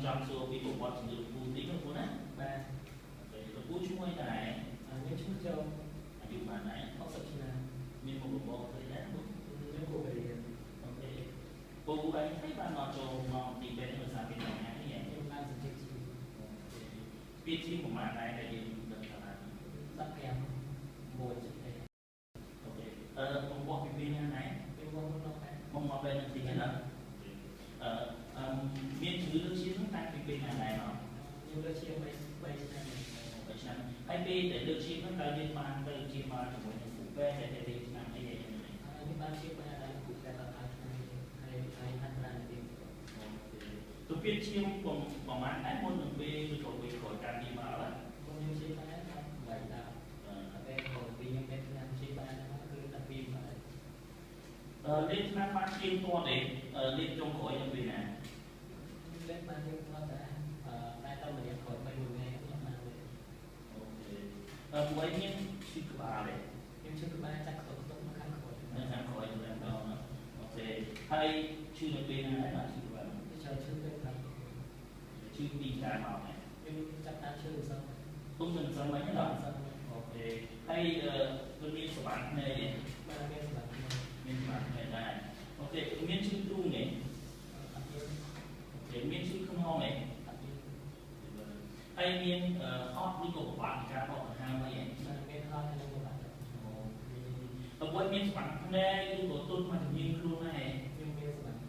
ចង់សួរពីប្រវត្តិជំងឺពូតិចណាពូណា បាទ លោកពូឈ្មោះអីដែរ ខ្ញុំឈ្មោះចូល អាយុប៉ុន្មានដែរ 60ឆ្នាំ មានមុខរបរអីដែរពូ ខ្ញុំគ្រូបរិញ្ញា OK ពូអីហើយបានមកចូលមកទីពេទ្យដោយសារមានបញ្ហានេះ ខ្ញុំបានសញ្ជាតិជី ពីជាប្រហែលដែរដែលយើងដឹងថា 15 1ចិត្តទេ OK អឺមកបោះពីពេលណាដែរ ខ្ញុំមកមកដែរ មកពេលនឹងទីណាអឺអឺមានជំងឺលើឈាមតាំងពីពេលណាដែរមក ខ្ញុំលើឈាម3ឆ្នាំ 3ឆ្នាំហើយពេលដែលលើឈាមហ្នឹងតើយើងបានទៅជាមកជាមួយនឹងគ្រូពេទ្យដែលទៅរៀនឆ្នាំអីយ៉ាងនេះ ខ្ញុំបានជាបានដល់គ្រូពេទ្យដល់ឆ្នាំហើយហើយហាត់ប្រាណរៀន ទៅពេលឈាមប្រហែលដែរមុននឹងពេលឬក៏ពេលក្រោយការនេះមកឡើយ មុនខ្ញុំជាបាន18ដល់ពេលក្រោយពីខ្ញុំលេងឆ្នាំជាបានគឺ12បាទ អឺលេងឆ្នាំបានជាងតទេលេងចុងក្រោយនៅពេលណា លេងបានជាងតដែរអឺតែដល់ម្នាក់ក្រោយ3ថ្ងៃខ្ញុំបានលេង OK អឺពួកឯងមានឈឺក្បាលទេ ខ្ញុំឈឺក្បាលចាក់ខ្ទប់ខ្ទប់នៅខាងក្រោយ នៅខាងក្រោយតែម្ដង OK ហើយឈឺនៅពេលណាដែរបាទឈឺក្បាល ច្រើនឈឺពេលព្រឹក ឈឺពីណាមកដែរ ខ្ញុំចាប់តាមឈឺម្សិល ពុំមិនសមមិញណា OK ហើយអឺមានសម្បត្តិភ្នែកទេ បាទមានសម្បត្តិភ្នែក មានសម្បត្តិភ្នែកដែរ OK មានឈឺទ្រូងទេ អត់មាន OK មានឈឺខ្នងទេ អត់មាន ហើយមានហត់ឬក៏ពិបាកក្នុងការដកដង្ហើមអីទេ បាទមានហត់ហើយនិងពិបាក តើពួកមានសម្បត្តិភ្នែកឬក៏ទន់មកជំនាញខ្លួនដែរ ខ្ញុំមានសម្បត្តិ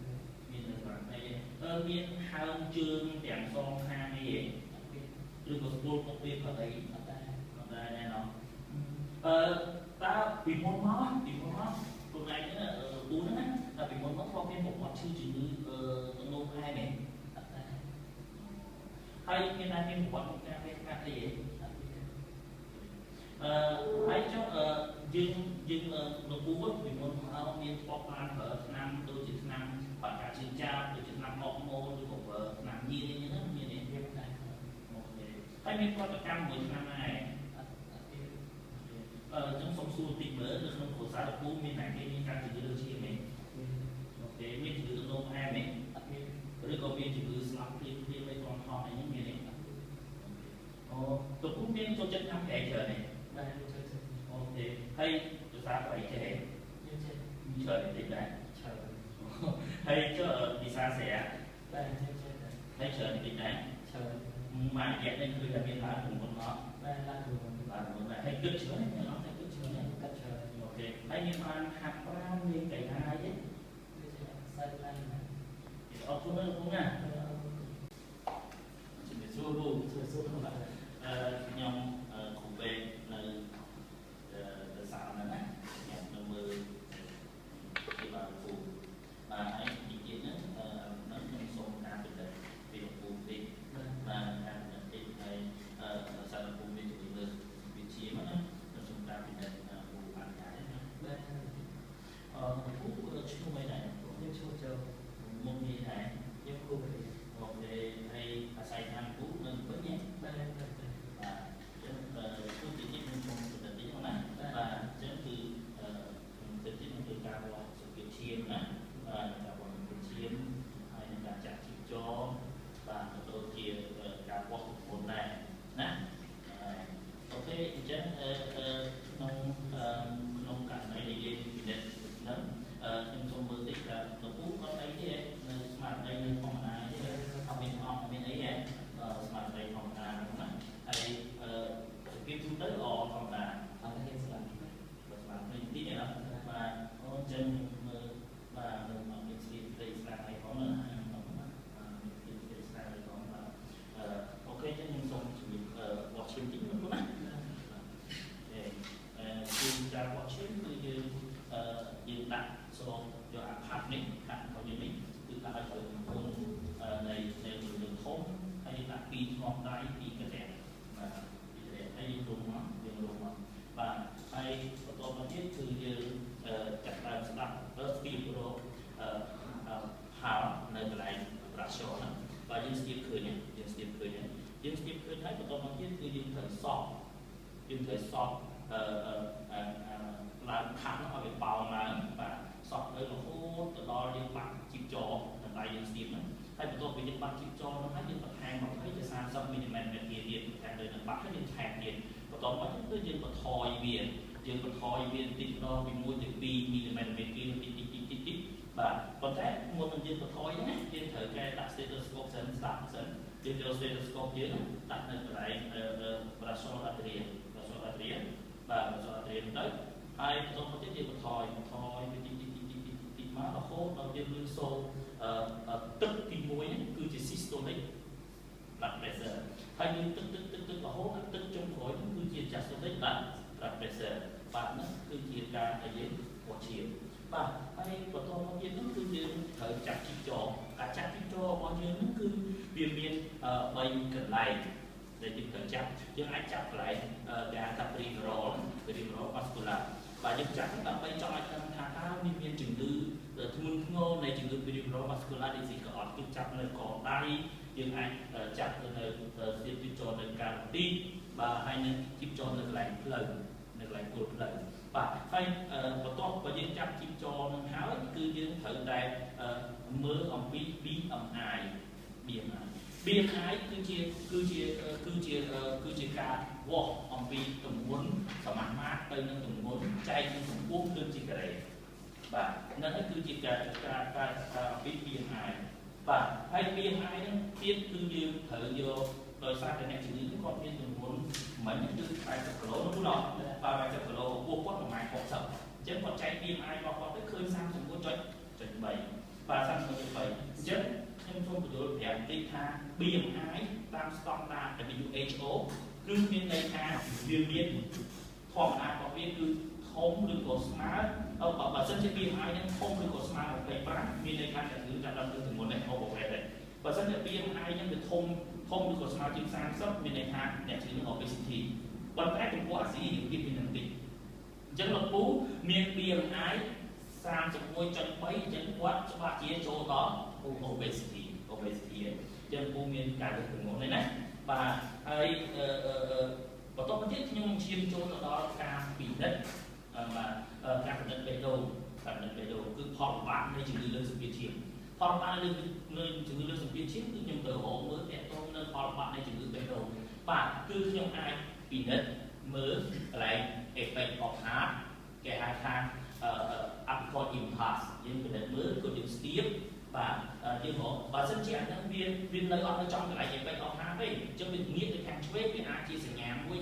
មានសម្បត្តិភ្នែកអឺមានហើមជើងទាំងសងខាងអីទេឬក៏ស្គាល់ពុកពេលផឹកអី អត់ដែរ អត់ដែរណែណោះអឺតើពីមុនមកពីមុនមកខ្លួនឯងហ្នឹងពូហ្នឹងណាតើពីមុនមកធ្លាប់មានប្រវត្តិឈឺជំងឺអឺទឹកនោមផ្អែមទេ អត់ដែរ ហើយមានដែរមានប្រវត្តិក្នុងការវះកាត់អីទេ អត់មាន អឺហើយចុះអឺយើងយើងលោកពូពីមុនមកមានធ្លាប់បានប្រើថ្នាំដូចជាថ្នាំបាត់ការឈឺចាប់ដូចជាថ្នាំអុកម៉ូនឬក៏ប្រើថ្នាំញៀនអីហ្នឹងមានទេ មានដែរ OK ហើយមានប្រតិកម្មមួយថ្នាំដែរ អត់អត់មាន អឺចឹងសុំសួរតិចមើលនៅក្នុងគ្រួសារលោកពូមានអ្នកគេមានការជំងឺលើឈាមទេ OK មានជំងឺទឹកនោមផ្អែមទេ អត់មាន ឬក៏មានជំងឺស្លាប់ភ្លាមភ្លាមអីគ្រាន់ហត់អីហ្នឹងមានទេអូលោកពូមានចូលចិត្តញ៉ាំប្រៃច្រើនទេ បាទចូលចិត្ត OK ហើយភាសាប្រៃចេះទេ ខ្ញុំចេះ ច្រើនតិចដែរ ច្រើន ហើយចុះភាសាស្រា បាទខ្ញុំចេះដែរ ហើយច្រើនតិចដែរ ច្រើន មួយរយៈនេះគឺតែមានឡើងទម្ងន់មក បាទឡើងទម្ងន់ ឡើងទម្ងន់ដែរហើយគិតច្រើនទេអត់តែគិតច្រើនទេ គិតច្រើន OK ហើយមានបានហាត់ប្រាណលេងកីឡាអីទេ ដូចជាសាច់ឡើងណា អរគុណណាស់លោកពូណាជំរាបសួរពូ ជំរាបសួរបាទ អឺខ្ញុំគ្រូពេទ្យនៅទៅសាលហ្នឹងណាខ្ញុំនៅមើលពីបាទពូបាទហើយទីទៀតហ្នឹងអឺនឹងខ្ញុំសូមការពិនិត្យពីលោកពូតិចបាទការពិនិត្យតិចហើយអឺសារលោកពូមានជំងឺលើវិជាមកណាខ្ញុំសូមការពិនិត្យពូបានដែរណា បាទ អឺពូឈ្មោះអីដែរ ខ្ញុំឈ្មោះចូល មុខងារដែរ ខ្ញុំគ្រូបរិញ្ញា OK ហើយអាស្រ័យឋានពូនៅវិញណា បាទបាទ បាទអញ្ចឹងអឺពូតិចខ្ញុំសូមពិនិត្យតិចណាបាទអញ្ចឹងគឺអឺខ្ញុំតិចខ្ញុំធ្វើការវាស់សម្ពាធឈាមណាបាទការវាស់សម្ពាធឈាមហើយនឹងការចាក់ជីវចរបាទក៏ដូចជាការវាស់ទម្ងន់ដែរណា OK អញ្ចឹងអឺក្នុងក្នុងករណីដែលយើងពិនិត្យហ្នឹងខ្ញុំសូមមើលតិចថាលោកពូគាត់អីទេនៅស្មារតីនៅធម្មតាទេអត់មានអត់មានអីទេស្មារតីធម្មតាហ្នឹងណាហើយអឺសភាពទូទៅល្អធម្មតា អត់ហ៊ានស្លាប់ បើស្មារតីតិចទេណាបាទអូអញ្ចឹងមើលបាទនៅអត់មានស្លៀកព្រៃស្លាកអីផងណាបាទមានស្លៀកព្រៃស្លាកអីផងបាទអឺ OK អញ្ចឹងខ្ញុំសូមជំរាបវាស់ឈាមតិចណាណាអឺគឺការវាស់ឈាមគឺយើងអឺយើងដាក់ស្រោមយកអាផាត់នេះដាក់របស់យើងនេះគឺដាក់ឲ្យត្រូវកំពុងនៃនៃរឿងធំហើយដាក់ពីរធ្នាប់ដៃពីរកន្លែងបាទពីរកន្លែងហើយយើងរុំមកយើងរុំមកបាទហើយបន្តមកទៀតគឺយើងចាប់ដើមស្ដាប់ស្ទាបរកអឺផាល់នៅកន្លែងប្រាក់ឈរហ្នឹងបាទយើងស្ទាបឃើញយើងស្ទាបឃើញយើងស្ទាបឃើញហើយបន្តមកទៀតគឺយើងត្រូវសក់យើងត្រូវសក់អឺអឺឡើងខាត់ឲ្យវាប៉ោងឡើងបាទសក់ទៅរហូតទៅដល់យើងបាក់ជីបចរដល់ដៃយើងស្ទាបហ្នឹងហើយបន្ទាប់ពីយើងបាក់ជីបចរហ្នឹងហើយយើងបន្ 30មីលីម៉ែត្រមេគីទៀតតែលើនឹងបាក់ហើយយើងថែមទៀតបន្ទាប់មកគឺយើងបន្ថយវាយើងបន្ថយវាបន្តិចម្ដងពី1ទៅ2មីលីម៉ែត្រមេគីតិចតិចតិចតិចតិចបាទប៉ុន្តែមុននឹងយើងបន្ថយហ្នឹងយើងត្រូវកែដាក់ stethoscope សិនស្ដាប់សិនយើងយក stethoscope យើងដាក់នៅកន្លែង brachial artery brachial artery បាទ brachial artery ទៅហើយបន្តមកទៀតយើងបន្ថយបន្ថយវាតិចតិចតិចតិចតិចមករហូតដល់យើងលឺសូរទឹកទី1ហ្នឹងគឺជា systolic blood pressure ហើយយើងទឹកទឹកទឹកទឹករហូតដល់ទឹកចុងក្រោយហ្នឹងគឺជា diastolic blood pressure បាទហ្នឹងគឺជាការដែលយើងវាស់ឈាមបាទហើយបន្តមកទៀតហ្នឹងគឺយើងត្រូវចាប់ជីពចរការចាប់ជីពចររបស់យើងហ្នឹងគឺវាមាន3កន្លែងដែលយើងត្រូវចាប់យើងអាចចាប់កន្លែងគេហៅថា peripheral peripheral vascular បាទយើងចាប់ដើម្បីចង់ឲ្យដឹងថាតើនេះមានជំងឺធ្ងន់ធ្ងរនៃជំងឺ peripheral vascular disease ក៏អត់គឺចាប់នៅកដៃយើងអាចចាប់ទៅនៅស្ទាបជីពចរនៅការទីបាទហើយនឹងជីពចរនៅកន្លែងផ្លូវនៅកន្លែងគល់ផ្លូវបាទហើយបន្ទាប់បើយើងចាប់ជីពចរនឹងហើយគឺយើងត្រូវតែមើលអំពី BMI BMI BMI គឺជាគឺជាគឺជាគឺជាការវាស់អំពីទម្ងន់សមាមាត្រទៅនឹងទម្ងន់ចែកនឹងកម្ពស់លើជាការ៉េបាទហ្នឹងហើយគឺជាការការការអំពី BMI បាទហើយ BMI ហ្នឹងទៀតគឺយើងត្រូវយកដោយសារតែអ្នកជំងឺគាត់មានទម្ងន់មិញគឺ80គីឡូនោះណោះបាទ80គីឡូពោះគាត់ប្រមាណ60អញ្ចឹងគាត់ចែក BMI របស់គាត់ទៅឃើញ 31.3 បាទ 31.3 អញ្ចឹងខ្ញុំសូមបញ្យល់ប្រាប់តិចថា BMI តាមស្តង់ដារ WHO គឺមានន័យថាវាមានធម្មតារបស់វាគឺធំឬក៏ស្មើបើសិនជា BMI ហ្នឹងធំឬក៏ស្មើ25មានន័យថាអ្នកជំងឺចាប់ដល់ទម្ងន់នេះ overweight ហើយបើសិនជា BMI ហ្នឹងវាធំធំឬក៏ស្មើជាង30មានន័យថាអ្នកជំងឺ obesity ប៉ុន្តែចំពោះអាស៊ីយើងទៀតមាននឹងតិចអញ្ចឹងលោកពូមាន BMI 31.3អញ្ចឹងគាត់ច្បាស់ជាចូលដល់ obesity obesity អញ្ចឹងពូមានការលើកទម្ងន់នេះណាបាទហើយបន្តមកទៀតខ្ញុំឈានចូលទៅដល់ការពិនិត្យបាទការពិនិត្យបេះដូងការពិនិត្យបេះដូងគឺផលវិបាកនៃជំងឺលើសសម្ពាធឈាមផលវិបាកនៃជំងឺលើសសម្ពាធឈាមគឺខ្ញុំទៅរកមើលទាក់ទងនឹងផលវិបាកនៃជំងឺបេះដូងបាទគឺខ្ញុំអាចពិនិត្យមើលកន្លែង effect of heart គេហៅថា apical impulse យើងពិនិត្យមើលក៏យើងស្ទាបបាទយើងរកបើសិនជាអាហ្នឹងវានៅអត់នៅចំកន្លែង effect of heart ទេអញ្ចឹងវាងាកទៅខាងឆ្វេងវាអាចជាសញ្ញាមួយ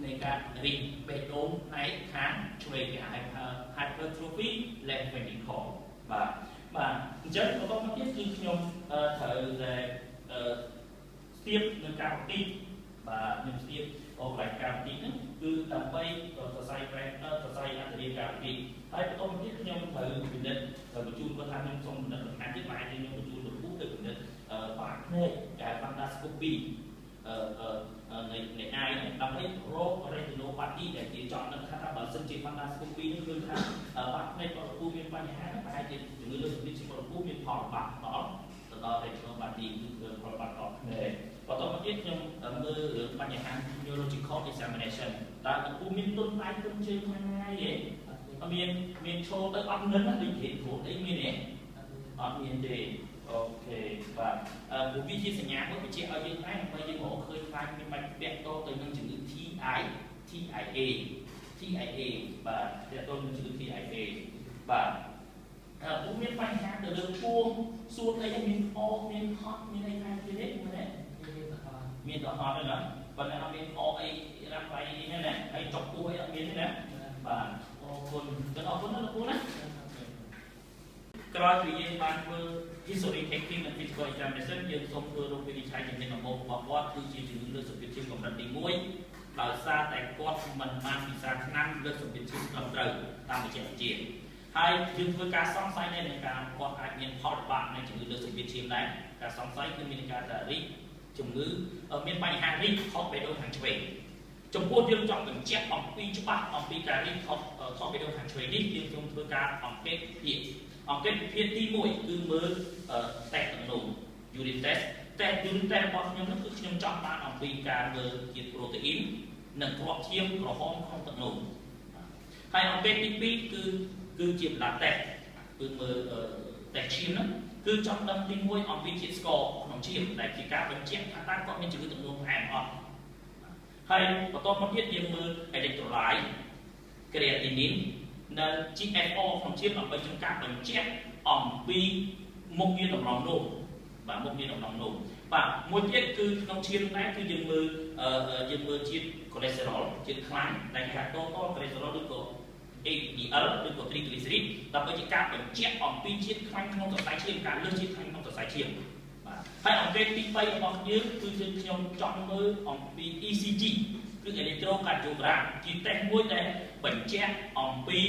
នៃការរីកបេះដូងផ្នែកខាងឆ្វេងគេហៅ hypertrophy left ventricle បាទបាទអញ្ចឹងបន្តមកទៀតគឺខ្ញុំត្រូវតែស្ទាបនឹងការទីបាទខ្ញុំស្ទាបអូកន្លែងការទីហ្នឹងគឺដើម្បីសរសៃប្រេសរសៃអន្តរាការទីហើយបន្តមកទៀតខ្ញុំត្រូវពិនិត្យបញ្ជូនគាត់ថាខ្ញុំសូមពិនិត្យបន្ថែមទៀតបាទខ្ញុំបញ្ជូនលោកពូទៅពិនិត្យបាតភ្នែកគេហៅ fundoscopy នៃអាយហ្នឹងដើម្បីរក retinopathy ដែលជាចង់ដឹងថាបើសិនជា fundoscopy នេះឃើញថាបាតភ្នែករបស់លោកពូមានបញ្ហាហ្នឹងប្រហែលជាជំងឺលើសសម្ពាធឈាមរបស់លោកពូមានផលវិបាកដល់ទៅដល់ retinopathy គឺផលវិបាកដល់ភ្នែកបន្តមកទៀតខ្ញុំមើលរឿងបញ្ហា neurological examination តើលោកពូមានទុនដៃទុនជើងខាងណាទេអត់មានមានឈរទៅអត់នឹងដូចគេគ្រូអីមានទេអត់មានទេអូខេបាទព្រោះវាជាសញ្ញាមួយបញ្ជាក់ឲ្យយើងដែរដើម្បីយើងរកឃើញខ្លាចមានបាច់ពាក់តទៅនឹងជំងឺ TIA TIA បាទពាក់តនឹងជំងឺ TIA បាទពូមានបញ្ហាទៅលើពោះសួតអីមានអកមានហត់មានអីថែមទៀតទេមែនទេមានទៅហត់ទេណាប៉ុន្តែអត់មានអកអីរ៉ាប់រៃអីទេណាហើយចុកពោះអីអត់មានទេណាបាទអរគុណចឹងអរគុណណាលោកពូណាក្រោយពីយើងបានធ្វើ history taking និង physical examination យើងសូមធ្វើរោគវិនិច្ឆ័យជំនាញដំបូងរបស់គាត់គឺជាជំងឺលើសសម្ពាធឈាមកម្រិតទី1ដោយសារតែគាត់មិនបានពិសាថ្នាំលើសសម្ពាធឈាមត្រឹមត្រូវតាមវិជ្ជាវិទ្យាហើយយើងធ្វើការសង្ស័យនៅនឹងការគាត់អាចមានផលវិបាកនៃជំងឺលើសសម្ពាធឈាមដែរការសង្ស័យគឺមានការតារីកជំងឺមានបញ្ហារីកថតបេះដូងខាងឆ្វេងចំពោះយើងចង់បញ្ជាក់អំពីច្បាស់អំពីការរីកថតបេះដូងខាងឆ្វេងនេះយើងសូមធ្វើការអង្កេតភាគអង្កេតភាគទី1គឺមើលតេស្តទឹកនោម urine test តេស្ត urine test របស់ខ្ញុំនោះគឺខ្ញុំចង់បានអំពីការមើលជាតិប្រូតេអ៊ីននិងគ្រាប់ឈាមក្រហមក្នុងទឹកនោមហើយអង្កេតទី2គឺជា blood test គឺមើលតេស្តឈាមហ្នឹងគឺចង់ដឹងទី1អំពីជាតិស្ករក្នុង ឈាមដែលជាការបញ្ជាក់ថាតើគាត់មានជំងឺទឹកនោមផ្អែមអត់ហើយបន្តមកទៀតយើងមើល electrolyte creatinine និង GFR ក្នុងឈាមដើម្បីជាការបញ្ជាក់អំពីមុខងារតម្រង់នោមបាទមុខងារតម្រង់នោមបាទមួយទៀតគឺក្នុងឈាមដែរគឺយើងមើលជាតិ cholesterol ជាតិខ្លាញ់ដែលគេហៅ total cholesterol ឬក៏ HDL ឬក៏ triglyceride ដើម្បីជាការបញ្ជាក់អំពីជាតិខ្លាញ់ក្នុងសរសៃឈាមការលើសជាតិខ្លាញ់ក្នុងសរសៃឈាមបាទហើយអង្កេតទី3របស់យើងគឺខ្ញុំចង់មើលអំពី ECG គឺ electrocardiogram ជាតេស្តមួយដែលបញ្ជាក់អំពី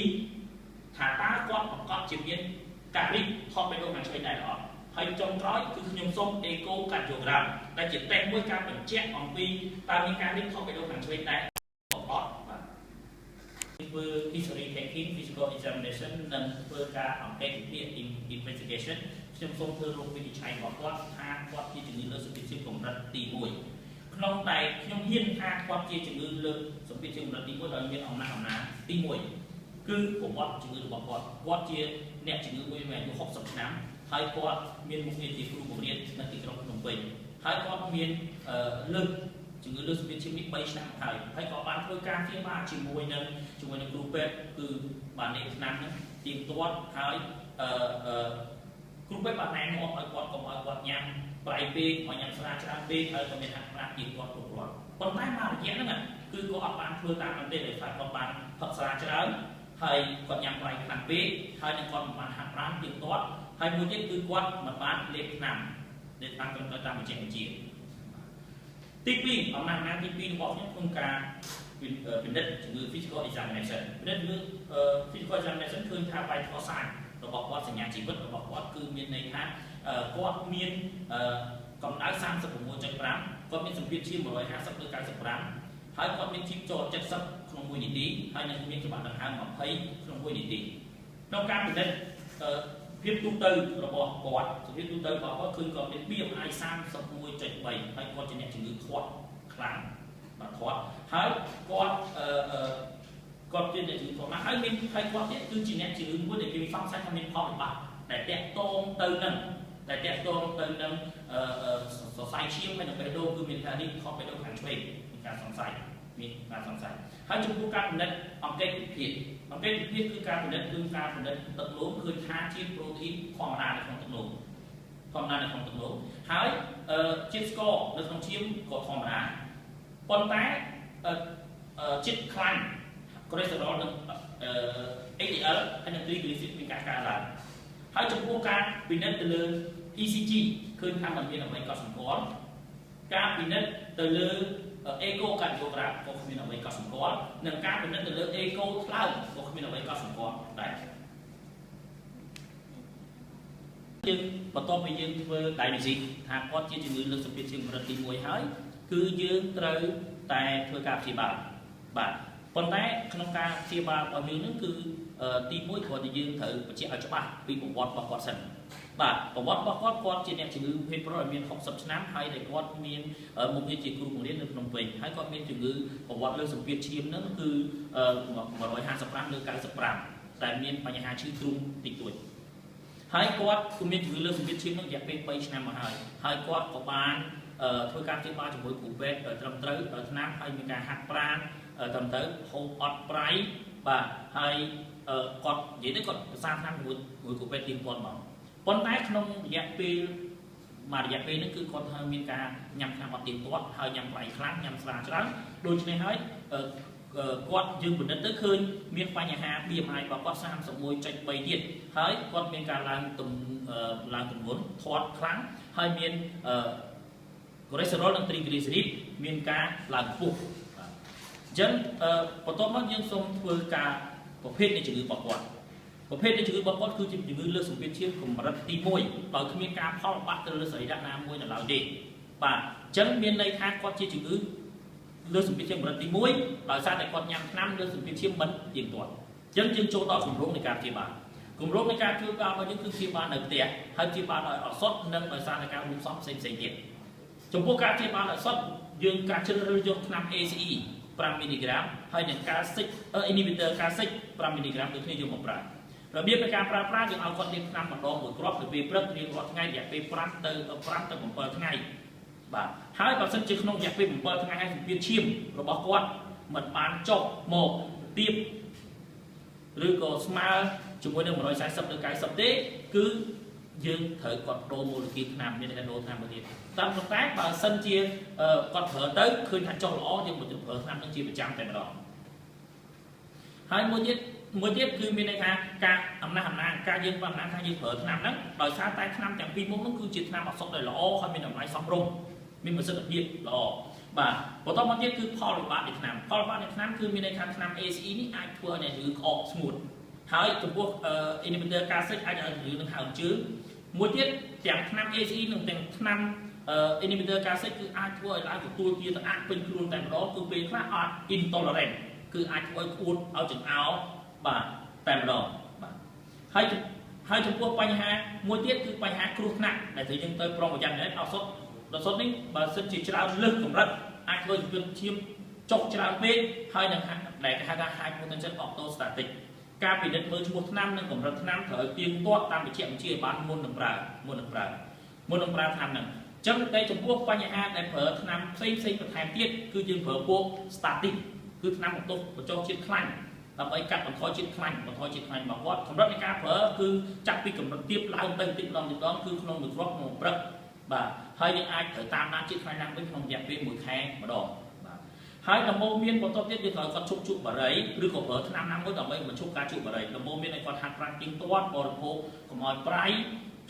ថាតើគាត់ប្រកបជាមានការរីកថតបេះដូងខាងឆ្វេងដែរអត់ហើយចុងក្រោយគឺខ្ញុំសូម echocardiogram ដែលជាតេស្តមួយការបញ្ជាក់អំពីតើមានការរីកថតបេះដូងខាងឆ្វេងដែរអត់បាទធ្វើ history taking physical examination និងធ្វើការអង្កេតវិភាគ investigation ខ្ញុំសូមធ្វើរោគវិនិច្ឆ័យរបស់គាត់ថាគាត់ជាជំងឺលើសសម្ពាធឈាមកម្រិតទី1ក្នុងតែខ្ញុំហ៊ានថាគាត់ជាជំងឺលើសសម្ពាធឈាមកម្រិតទី1ដោយមានអំណះអំណាងទី1គឺប្រវត្តិជំងឺរបស់គាត់គាត់ជាអ្នកជំងឺមួយមានអាយុ60ឆ្នាំហើយគាត់មានមុខងារជាគ្រូបង្រៀននៅទីក្រុងភ្នំពេញហើយគាត់មានលើសជំងឺលើសសម្ពាធឈាមនេះ3ឆ្នាំហើយហើយក៏បានធ្វើការព្យាបាលជាមួយនឹងគ្រូពេទ្យគឺបានលេបថ្នាំហ្នឹងទៀងទាត់ហើយគ្រូពេទ្យបានណែនាំឲ្យគាត់កុំឲ្យគាត់ញ៉ាំប្រៃពេកឲ្យញ៉ាំស្រាច្រើនពេកហើយក៏មានហាត់ប្រាណទៀងទាត់គ្រប់គ្រាន់ប៉ុន្តែមករយៈហ្នឹងគឺគាត់អត់បានធ្វើតាមนั้นទេដោយសារគាត់បានផឹកស្រាច្រើនហើយគាត់ញ៉ាំប្រៃខ្លាំងពេកហើយនឹងគាត់មិនបានហាត់ប្រាណទៀងទាត់ហើយមួយទៀតគឺគាត់មិនបានលេបថ្នាំត្រឹមត្រូវតាមវិជ្ជាជីវៈទី2អំណាចណាទី2របស់ខ្ញុំក្នុងការពិនិត្យជំងឺ physical examination ពិនិត្យជំងឺ physical examination ឃើញថា vital sign របស់គាត់សញ្ញាជីវិតរបស់គាត់គឺមានន័យថាគាត់មានកម្ដៅ 36.5 គាត់មានសម្ពាធឈាម150លើ95ហើយគាត់មានជីពចរ70ក្នុង1នាទីហើយនឹងមានច្បាប់ដង្ហើម20ក្នុង1នាទីក្នុងការពិនិត្យភាពទូទៅរបស់គាត់សភាពទូទៅរបស់គាត់ឃើញគាត់មាន BMI 31.3 ហើយគាត់ជាអ្នកជំងឺធាត់ខ្លាំងបាទធាត់ហើយគាត់គាត់ជាអ្នកជំងឺធាត់ណាស់ហើយមានហើយគាត់ទៀតគឺជាអ្នកជំងឺមួយដែលគេសង្ស័យថាមានផលវិបាកដែលតាក់ទងទៅនឹងសរសៃឈាមហើយនឹងបេះដូងគឺមានថានេះថតបេះដូងខាងឆ្វេងមានការសង្ស័យហើយចំពោះការពិនិត្យអង្កេតវិភាគអង្កេតវិភាគគឺការពិនិត្យទឹកនោមឃើញថាជាតិប្រូតេអ៊ីនធម្មតានៅក្នុងទឹកនោមហើយជាតិស្ករនៅក្នុងឈាមក៏ធម្មតាប៉ុន្តែជាតិខ្លាញ់ cholesterol និង HDL ហើយនិង triglyceride មានការកើនឡើងហើយចំពោះការពិនិត្យទៅលើ ECG ឃើញថាមិនមានអ្វីកត់សម្គាល់ការពិនិត្យទៅលើ echocardiogram ក៏គ្មានអ្វីកត់សម្គាល់និងការពិនិត្យទៅលើ echo ថ្លើមក៏គ្មានអ្វីកត់សម្គាល់ដែរយើងបន្ទាប់ពីយើងធ្វើ diagnosis ថាគាត់ជាជំងឺលើសសម្ពាធឈាមកម្រិតទី1ហើយគឺយើងត្រូវតែធ្វើការព្យាបាលបាទប៉ុន្តែក្នុងការព្យាបាលរបស់យើងនឹងគឺទី1គ្រាន់តែយើងត្រូវបញ្ជាក់ឲ្យច្បាស់ពីប្រវត្តិរបស់គាត់សិនបាទប្រវត្តិរបស់គាត់គាត់ជាអ្នកជំងឺភេទប្រុសដែលមាន60ឆ្នាំហើយដែលគាត់មានមុខងារជាគ្រូបង្រៀននៅភ្នំពេញហើយគាត់មានជំងឺប្រវត្តិលើសម្ពាធឈាមនឹងគឺ155លើ95ដែលមានបញ្ហាឈឺទ្រូងតិចតួចហើយគាត់គឺមានជំងឺលើសម្ពាធឈាមនឹងរយៈពេល3ឆ្នាំមកហើយហើយគាត់ក៏បានធ្វើការព្យាបាលជាមួយគ្រូពេទ្យដោយត្រឹមត្រូវដោយថ្នាំហើយមានការហាត់ប្រាណត្រឹមត្រូវហូបអត់ប្រៃបាទហើយគាត់និយាយទៅគាត់ប្រសាថ្នាំជាមួយគ្រូពេទ្យទៀងទាត់មកប៉ុន្តែក្នុងរយៈពេលមួយរយៈពេលនេះគឺគាត់ធ្វើមានការញ៉ាំថ្នាំអត់ទៀងទាត់ហើយញ៉ាំប្រៃខ្លាំងញ៉ាំស្រាច្រើនដូច្នេះហើយគាត់យើងពិនិត្យទៅឃើញមានបញ្ហា BMI របស់គាត់ 31.3 ទៀតហើយគាត់មានការឡើងទម្ងន់ធាត់ខ្លាំងហើយមាន cholesterol និង triglyceride មានការឡើងខ្ពស់បាទអញ្ចឹងបន្ទាប់មកយើងសូមធ្វើការប្រភេទនៃជំងឺរបស់គាត់ប្រភេទនៃជំងឺរបស់គាត់គឺជាជំងឺលើសសម្ពាធឈាមកម្រិតទី1ដោយគ្មានការផលវិបាកទៅលើសរីរៈណាមួយនៅឡើយទេបាទអញ្ចឹងមានន័យថាគាត់ជាជំងឺលើសសម្ពាធឈាមកម្រិតទី1ដោយសារតែគាត់ញ៉ាំថ្នាំលើសសម្ពាធឈាមមិនទៀងទាត់អញ្ចឹងយើងចូលដល់គម្រោងនៃការព្យាបាលគម្រោងនៃការព្យាបាលរបស់យើងគឺព្យាបាលនៅផ្ទះហើយព្យាបាលដោយឱសថនិងដោយសារតែការរួមផ្សំផ្សេងៗទៀតចំពោះការព្យាបាលដោយឱសថយើងការជ្រើសរើសយកថ្នាំ ACE 5មីលីក្រាមហើយនឹងកាល់សិក inhibitor កាល់សិក5មីលីក្រាមដូចគ្នាយកមកប្រើ របៀបនៃការប្រើប្រាស់យើងឲ្យគាត់លាបថ្នាំម្ដងមួយគ្រាប់ទៅពេលព្រឹករៀងរាល់ថ្ងៃរយៈពេល5ទៅ7ថ្ងៃបាទហើយបើសិនជាក្នុងរយៈពេល7ថ្ងៃហើយសម្ពាធឈាមរបស់គាត់មិនបានចុះមកទាបឬក៏ស្មើជាមួយនឹង140ទៅ90ទេគឺយើងត្រូវគាត់ដូរម៉ូលេគុលថ្នាំមានន័យថាដូរថ្នាំមួយទៀតតាមប៉ុន្តែបើសិនជាគាត់ប្រើទៅឃើញថាចុះល្អយើងមិនប្រើថ្នាំនឹងជាប្រចាំតែម្ដងហើយមួយទៀតគឺមានន័យថាការអំណះអំណាងការយើងអំណាងថាយើងប្រើថ្នាំហ្នឹងដោយសារតែថ្នាំទាំងពីរមុខហ្នឹងគឺជាថ្នាំឱសថដែលល្អហើយមានតម្លៃសមរម្យមានប្រសិទ្ធភាពល្អបាទបន្តមកទៀតគឺផលវិបាកនៃថ្នាំផលវិបាកនៃថ្នាំគឺមានន័យថាថ្នាំ ACE នេះអាចធ្វើឲ្យអ្នកជំងឺក្អកស្ងួតហើយចំពោះ inhibitor កាល់សិចអាចឲ្យជំងឺនឹងហើមជើងមួយទៀតទាំងថ្នាំ ACE និងទាំងថ្នាំ inhibitor កាល់សិចគឺអាចធ្វើឲ្យឡើងទទួលទាទឹកអាក់ពេញខ្លួនតែម្ដងគឺពេលខ្លះអត់ intolerant គឺអាចធ្វើឲ្យក្អួតឲ្យចង្អោរបាទតែម្ដងបាទហើយចំពោះបញ្ហាមួយទៀតគឺបញ្ហាគ្រោះថ្នាក់ដែលត្រូវយើងទៅប្រុងប្រយ័ត្ននេះឱសថឱសថនេះបើសិនជាច្រើនលើសកម្រិតអាចធ្វើឲ្យជំងឺឈាមចុះច្រើនពេកហើយនឹងដែលគេហៅថា hypotension orthostatic ការពិនិត្យមើលឈ្មោះថ្នាំនិងកម្រិតថ្នាំត្រូវឲ្យទៀងទាត់តាមវិជ្ជាបញ្ជាឲ្យបានមុននឹងប្រើថ្នាំហ្នឹងអញ្ចឹងតែចំពោះបញ្ហាដែលប្រើថ្នាំផ្សេងបន្ថែមទៀតគឺយើងប្រើពួក statin គឺថ្នាំបន្ទោសបញ្ចុះជាតិខ្លាញ់ដើម្បីកាត់បន្ថយជាតិខ្លាញ់របស់គាត់កម្រិតនៃការប្រើគឺចាប់ពីកម្រិតទាបឡើងទៅតិចម្ដងគឺក្នុងមួយគ្រាប់ក្នុងព្រឹកបាទហើយយើងអាចត្រូវតាមដានជាតិខ្លាញ់ឡើងវិញក្នុងរយៈពេល1ខែម្ដងបាទហើយដំបូងមានបន្តទៀតយើងត្រូវគាត់ឈប់ជក់បារីឬក៏ប្រើថ្នាំណាមួយដើម្បីបញ្ឈប់ការជក់បារីដំបូងមានឲ្យគាត់ហាត់ប្រាណទៀងទាត់បរិភោគកុំឲ្យប្រៃ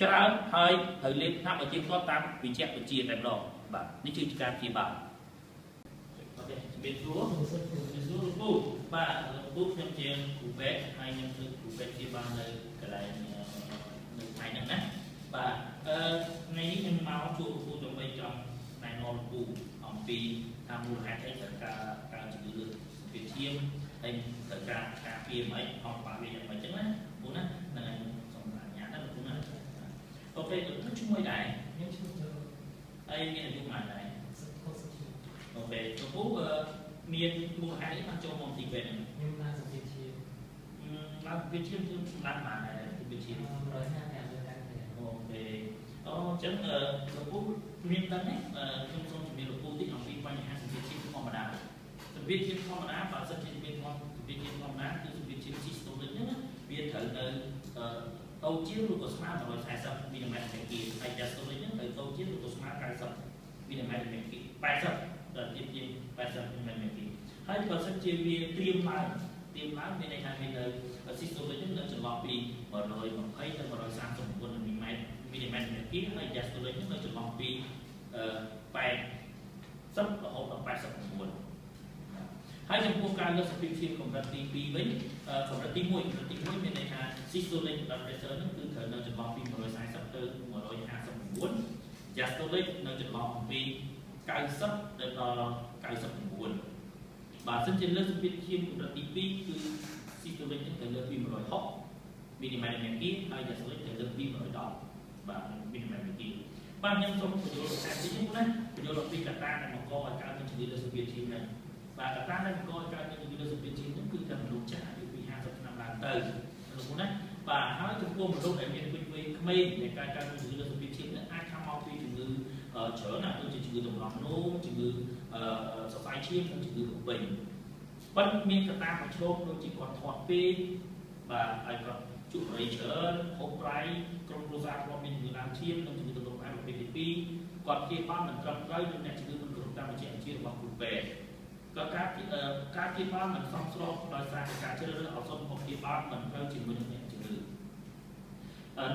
ច្រើនហើយត្រូវលេបថ្នាំឲ្យទៀងទាត់តាមវិជ្ជាបញ្ជាតែម្ដងបាទនេះគឺជាការព្យាបាលអូខេជំរាបសួរលោកពូបាទលោកពូខ្ញុំជាគ្រូពេទ្យហើយខ្ញុំធ្វើគ្រូពេទ្យព្យាបាលនៅកន្លែងនៅថ្ងៃហ្នឹងណាបាទថ្ងៃនេះខ្ញុំមកជួបលោកពូដើម្បីចង់ណែនាំលោកពូអំពីថាមូលហេតុអីត្រូវការជំងឺលើសម្ពាធឈាមហើយត្រូវការការពារមិនអត់បាក់វាយ៉ាងម៉េចចឹងណាពូណាហ្នឹងហើយសូមអនុញ្ញាតណាលោកពូណាអូខេលោកពូឈ្មោះអីដែរខ្ញុំឈ្មោះចូលហើយមានអាយុប៉ុន្មានដែរ60ឆ្នាំអូខេលោកពូមានមូលហេតុអីបានចូលមកទីពេទ្យហ្នឹងខ្ញុំឡើងសម្ពាធឈាមឡើងសម្ពាធឈាមគឺឡើងប៉ុន្មានដែរសម្ពាធឈាម 155លើ95អូខេអូអញ្ចឹងលោកពូមានដឹងទេខ្ញុំសូមជំរាបលោកពូតិចអំពីបញ្ហាសម្ពាធឈាមធម្មតាសម្ពាធឈាមធម្មតាបើសិនជាសម្ពាធឈាមធម្មតាគឺសម្ពាធឈាម systolic ហ្នឹងវាត្រូវនៅតូចជាងឬក៏ស្មើ140មីលីម៉ែត្រមេគីហើយ diastolic ហ្នឹងត្រូវតូចជាងឬក៏ស្មើ90មីលីម៉ែត្រមេគី80ដល់ជាង80មីលីម៉ែត្រមេគីហើយបើសិនជាវាត្រៀមឡើងមានន័យថាវានៅ systolic ហ្នឹងនៅចន្លោះពី120ទៅ139មីលីម៉ែត្រមេគីហើយ diastolic ហ្នឹងនៅចន្លោះពី80រហូតដល់89ហើយចំពោះការលើកសម្ពាធឈាមកម្រិតទី2វិញកម្រិតទី1មានន័យថា systolic blood pressure ហ្នឹងគឺត្រូវនៅចន្លោះពី140ទៅ159 diastolic នៅចន្លោះពី90ទៅដល់99បើសិនជាលើកសម្ពាធឈាមកម្រិតទី2គឺ systolic ហ្នឹងត្រូវលើកពី160មីលីម៉ែត្រមេគីហើយ diastolic ត្រូវលើកពី110បាទមីលីម៉ែត្រមេគីបាទខ្ញុំសូមបញ្យល់បន្ថែមតិចណាបញ្យល់អំពីកត្តាដែលបង្កឲ្យកើតមានជំងឺលើសម្ពាធឈាមហ្នឹងបាទកត្តាដែលបង្កឲ្យកើតមានជំងឺលើសម្ពាធឈាមហ្នឹងគឺតែមនុស្សចាស់អាយុពី50ឆ្នាំឡើងទៅលោកពូណាបាទហើយចំពោះមនុស្សដែលមានវ័យក្មេងដែលកើតមានជំងឺលើសម្ពាធឈាមហ្នឹងអាចខាំមកពីជំងឺច្រើនណាស់ដូចជាជំងឺតម្រងនោមជំងឺសរសៃឈាមនិងជំងឺក្រពេញប៉ុន្តែមានកត្តាប្រឈមដូចជាគាត់ធាត់ពេកបាទហើយគាត់ជក់បារីច្រើនហូបប្រៃក្រុមគ្រួសារធ្លាប់មានជំងឺដើមឈាមនិងជំងឺទឹកនោមផ្អែមប្រភេទទី2គាត់ព្យាបាលមិនត្រឹមត្រូវនិងអ្នកជំងឺមិនគោរពតាមវិជ្ជាជីវៈរបស់គ្រូពេទ្យក៏ការព្យាបាលមិនសមស្របដោយសារតែការជ្រើសរើសឱសថរបស់ព្យាបាលមិនត្រូវជាមួយនឹងអ្នកជំងឺ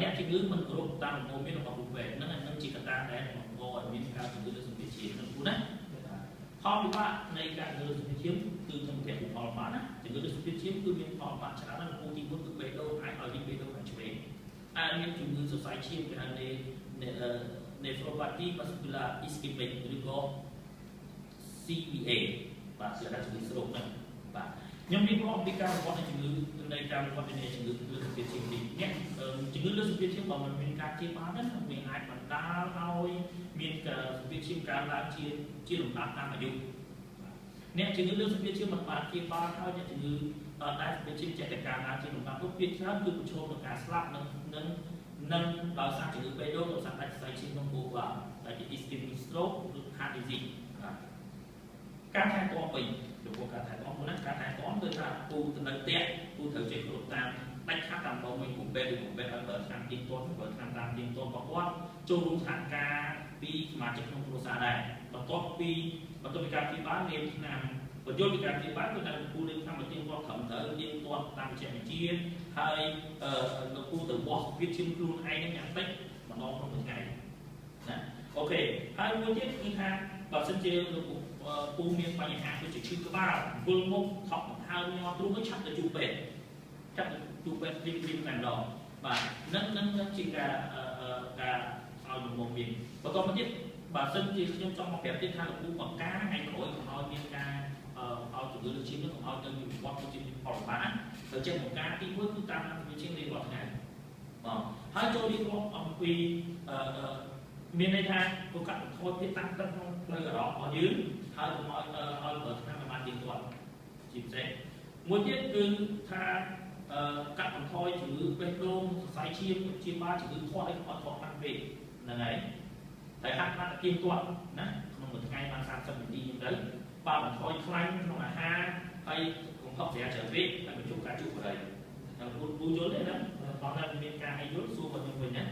អ្នកជំងឺមិនគោរពតាមដំបូន្មានរបស់គ្រូពេទ្យនឹងជាកត្តាដែលបង្កឲ្យមានការជំងឺលើសម្ពាធឈាមនឹងពូណាផលវិបាកនៃការជំងឺលើសម្ពាធឈាមគឺខ្ញុំប្រាប់ពីផលវិបាកណាជំងឺលើសម្ពាធឈាមគឺមានផលវិបាកច្រើនណាស់ពូទី1គឺបេះដូងអាចឲ្យរីកបេះដូងខាងឆ្វេងអាចមានជំងឺសរសៃឈាមគេហៅ nephropathy vascular ischemic ឬក៏ CVA បាទគឺថាជំងឺស្រូបហ្នឹងបាទខ្ញុំរៀបរាប់ពីការវិវត្តនៃជំងឺនៃការវិវត្តនៃជំងឺលើសម្ពាធឈាមនេះអ្នកជំងឺលើសម្ពាធឈាមបើមិនមានការព្យាបាលទេវាអាចបណ្ដាលឲ្យមានសម្ពាធឈាមកើនឡើងជាលំដាប់តាមអាយុ អ្នកជំងឺលើសម្ពាធឈាមមិនបានព្យាបាល ហើយអ្នកជំងឺដែលសម្ពាធឈាមចេះតែកើនឡើងជាលំដាប់នោះ វាច្រើនគឺប្រឈមនឹងការស្លាប់ និងនឹងនឹងដោយសារជំងឺបេះដូង ដោយសារដាច់សរសៃឈាមក្នុងខួរក្បាល ដែលជា ischemic stroke ឬ heart disease។ ការថែទាំវិញ ចំពោះការថែទាំមុនណា ការថែទាំគឺថាពូទៅនៅផ្ទះ ពូត្រូវចេះគ្រប់តាមដាច់ខាតតាមដងវិញ ពូពេទ្យឬពូពេទ្យឲ្យប្រើថ្នាំទៀងទាត់ ប្រើថ្នាំតាមទៀងទាត់របស់គាត់ ចូលរួមសហការពីសមាជិកក្នុងគ្រួសារដែរ។ បន្ទាប់ពីការព្យាបាល លេបថ្នាំ បញ្យល់ពីការព្យាបាល គឺតែលោកពូលេបថ្នាំឲ្យទៀងទាត់ ត្រឹមត្រូវទៀងទាត់តាមវិជ្ជាវិជា ហើយលោកពូទៅវាស់សម្ពាធឈាមខ្លួនឯងហ្នឹងយ៉ាងតិចម្ដងក្នុងមួយថ្ងៃណា។ អូខេ ហើយមួយទៀតគឺថា បើសិនជាលោកពូមានបញ្ហាដូចជាឈឺក្បាល វិលមុខ ថក់ដង្ហើម ញ័រទ្រូង ឆាប់ទៅជួបពេទ្យ ឆាប់ទៅជួបពេទ្យព្រាមៗតែម្ដង។ បាទ នឹងនឹងនឹងជាការការឲ្យដំបងមាន។ បន្តមកទៀត បើសិនជាខ្ញុំចង់មកប្រាប់ទៀតថា លោកពូបង្ការថ្ងៃក្រោយកុំឲ្យមានការឲ្យជំងឺលើឈាមនេះ កុំឲ្យទៅមានវិវត្តទៅជាផលលំបាក ទៅចេះបង្ការ ទី1 គឺតាមវិជារៀងរាល់ថ្ងៃ បាទ ហើយចូលរៀបរាប់អំពី មានន័យថា គកាត់បន្ថយភាពតាំងតឹងក្នុងផ្លូវអារម្មណ៍របស់យើង ហើយកុំឲ្យឲ្យប្រើថ្នាំឲ្យបានទៀងទាត់ជាពិសេស។ មួយទៀតគឺថា កាត់បន្ថយជំងឺបេះដូង សរសៃឈាម ជាបាលជំងឺធាត់អី កុំឲ្យធាត់ខ្លាំងពេកហ្នឹងហើយ តែហាត់បានទៀងទាត់ណា ក្នុងមួយថ្ងៃបាន30នាទីហ្នឹងទៅ បាទ បន្ថយខ្លាញ់ក្នុងអាហារ ហើយកុំផឹកស្រាច្រើនពេក ហើយបញ្ជប់ការជក់បារី។ ហើយពូយល់ទេណា? បងតែមានការឲ្យយល់សួរមកខ្ញុំវិញណា។